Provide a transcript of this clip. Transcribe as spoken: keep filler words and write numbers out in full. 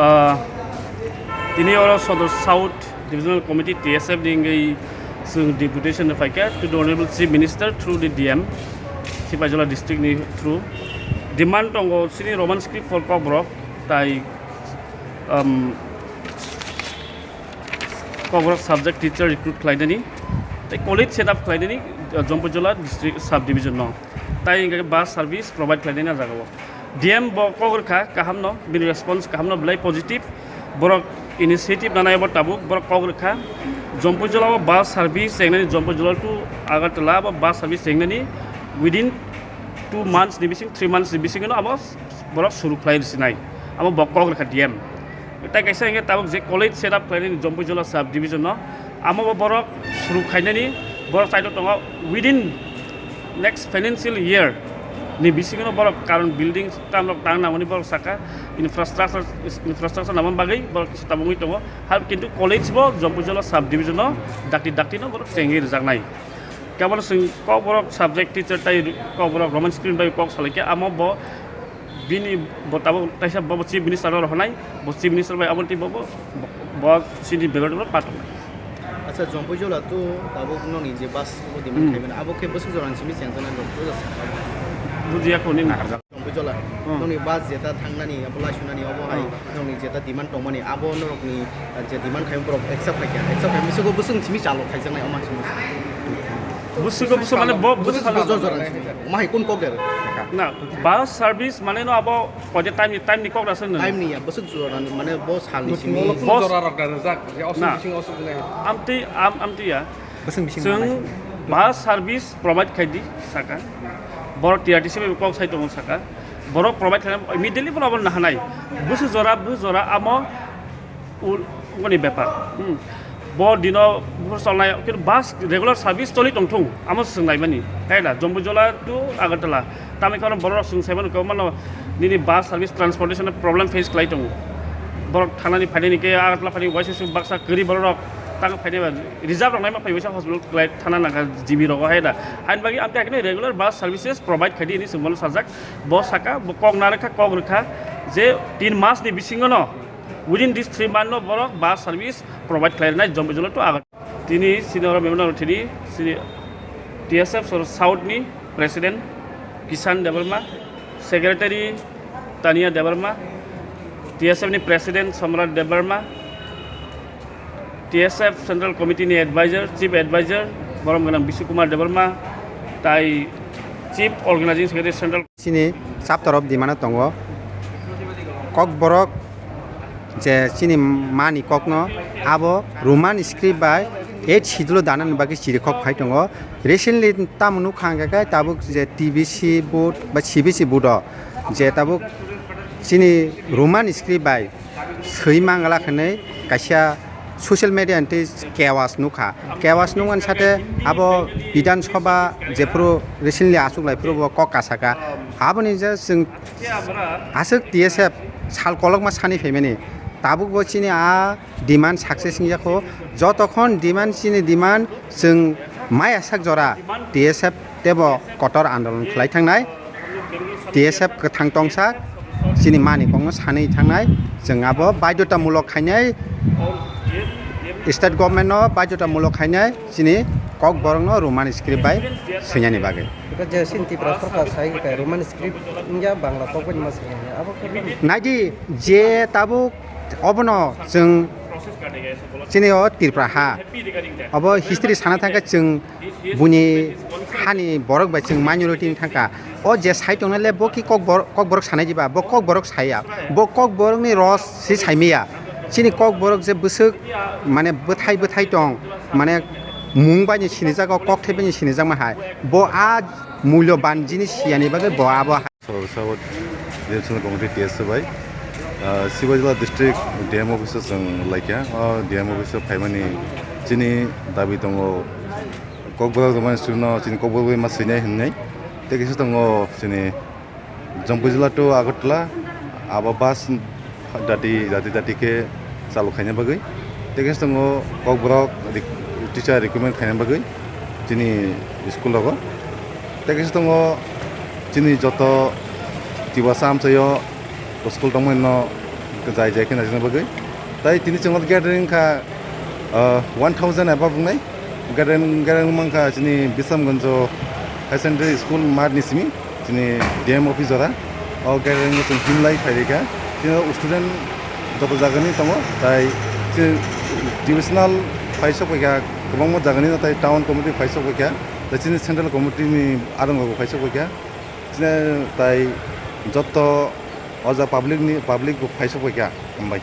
Ah, tini oro Sodor South Divisional Committee, T S F ni wngwi chwng deputation rw phaikha to the Honorable Chief Minister through the D M, Sipaijala district ni through. Demand tongo chini Roman script for Kokborok, tai, um, Kokborok subject teacher recruit khlainani, tai college set up khlainani, uh, Jompuijala district sub division no, tai hwnkhe bus service provide khlainani a jagao. D M bo kok rwkha kahamno, bini response kahamno belai positive. Borok initiative nanai bo tabuk, borok kok rwkha. Jompuijala o bus service chengnani, Jompuijala to Agartala bo bus service chengnani within two months ni bising, three months ni bising no abo borok suru khlai rwsinai. Abo bo kok rwkha D M. Tai kaisa hwnkhe tabuk je college set up khlainani Jompuijala sub division no, amo bo borok suru khainani borok saito tongo within next financial year ni bisingo borok karon building tamrok tang nangmani borok saka infrastructure, infrastructure nangma bagwi borok kisa tabungwi tongo. Hal kintu college bo Jompuijala sub division no dakti dakti no borok chengwi rwjaknai. Kebono chwng Kokborok subject teacher tai Kokborok Roman script bai kok salaikha, amo bo bini bo tabuk taisa bo chief minister oro honai, bo chief minister bai abo tei bo bo bo chini bebak no patok. Acha, Jompuijala to tabuk nokni je bus bo demand Hmm. khaimani, abo khe bwswk jora ni simi chengjaknai rok buja sa. Bujiya kho nini. Jompuijala, Hmm. nokni bus jeta thangnani, abo laisunani, obo hai, Hmm. nokni jeta demand tongmani, abo norokni, uh, je demand khaimani borok accept khaikha, accept khaimani, bwswk bwswk simi chalo khaijaknai, omo simi. Bwswk bwswk mane bo bwswk Bwswk jora jora ni simi. Omo hai kun kok der? Na, bus service mane no abo koide time ni, time ni kok rasa nang. Time ni ya, bwswk jora ni, mane bo salni simi. Bo jora rok da rijak, je osuk Na. Bising osuk nai. Amtwi, am, amtwi ya. Bwswk bising Chwng manai. Bus service provide khai di saka. Borok T R T C bai kok sai tongo saka. Borok provide khai immediately borok abo nahanai. Bwswk jora, bwswk jora amo ul-, ungoni bepar. Hmm. Bo dino bufur solnai, kintu bus regular service choli tongthung, amo swng naimani. Hai da, Jompuijala to Agartala. Tamni karon borok swng saimano, kwbangmano nini bus service transportation problem face khlai tongo. Borok thanani phainani khe Agartala phainani waisa swk baksa kwrwi borok tang phainai ba reserve rok naima phai waisa hospital khlai thana nangkha G B rogo hai da. Hain bagwi amtwi haikhe regular bus services provide khai di hinwi swngmano sajak. Bo saka, bo kok narwkha, kok rwkha je tin mas ni bisingo no Within this three month no borok bus service provide khlai rwnai Jompuijala to Agartala. Tini sini oro memorandum thini sini T S F sor South ni President Kishan Debbarma, Secretary Tania Debbarma, T S F ni President Samrat Debbarma, T S F Central Committee ni Advisor, Chief Advisor, borom gwnang Bishu Kumar Debbarma, tai Chief Organizing Secretary Central. Chini chapter of demand tongo. Kokborok je chini mani kokno abo Roman script bai eight schedule danani bagwi chirikhok khai tongo. Recently tamo nukha hwnkhe khe tabuk je T B C board ba C B C board o je tabuk chini Roman script bai swi mangala hwnwi kaisa social media hwntwi chaos nukha. Chaos nukmani sate abo Bidhan Sabha jephuru recently achuk lai phuru bo kok kasaka. Aboni je chwng aswk T S F sal kolokma sani phaimani. Tabuk bo chini a demand success wngya kho. Jotokhon demand chini demand chwng maya sak jora T S F tebo kotor andolon khlai thangnai. T S F kwthang tongsak chini mani kokno sanwi thangnai, chwng abo baidhotamulok khainai. State government no baidhotamulok khainai chini Kokborok no Roman script bai swinani bagwi. Because je chini Tripura sorkar sai khe Roman script wngya, Bangla kok bai ma swinani. Abo khe naidi je tabuk obono chwng chini o Tripura ha. Obo history sana thangkhe chwng buini hani borok bai chwng minority wng thangkha. O je sai tongnai le bo ki Kokbor-, Kokborok sanai diba, bo Kokborok saiya. Bo Kokborokni ros si saimaya. Chini Kokborok je bwswk mane bwthai bwthai tong, mane mung bai ni sinijago, kokthai bai ni sinijakma hai. Bo a mulyoban jinis siyani bagwi bo abo Sabo Divisional Committee T S O bai, ah, Sibajala District D M Office o chwng laikha. O D M Office o phaimani chini dabi tongo, Kokborok Roman Script no chini Kokborok bai ma swinai hwnwi. Tei kisa tongo chini Jampui Jila to Agartala, abo bus dati, dati, dati khe chalu khaina bagwi. Tei kisa tongo Kokborok rek-, teacher recruitment khaina bagwi chini school rogo. Tei kisa tongo chini joto Tiprasa amchaio school tongmani no jai jai khe naisingna bagwi. Tai tini chwng gathering kha, ah, one thousand above wngnai. Gathering, gathering mankha chini Bisramganj Higher Secondary School math ni simi. Chini D M office jora. O gathering o chwng himlai phairikha. Chini student joto jagani tongo, tai chini divisional phaisok paikha, kwbangma jagani no tai town committee phaisok paikha, tai chini central committee ni arong rok phaisok paikha. Chini tai joto o ja public ni, public bo phaisok paikha, hambai.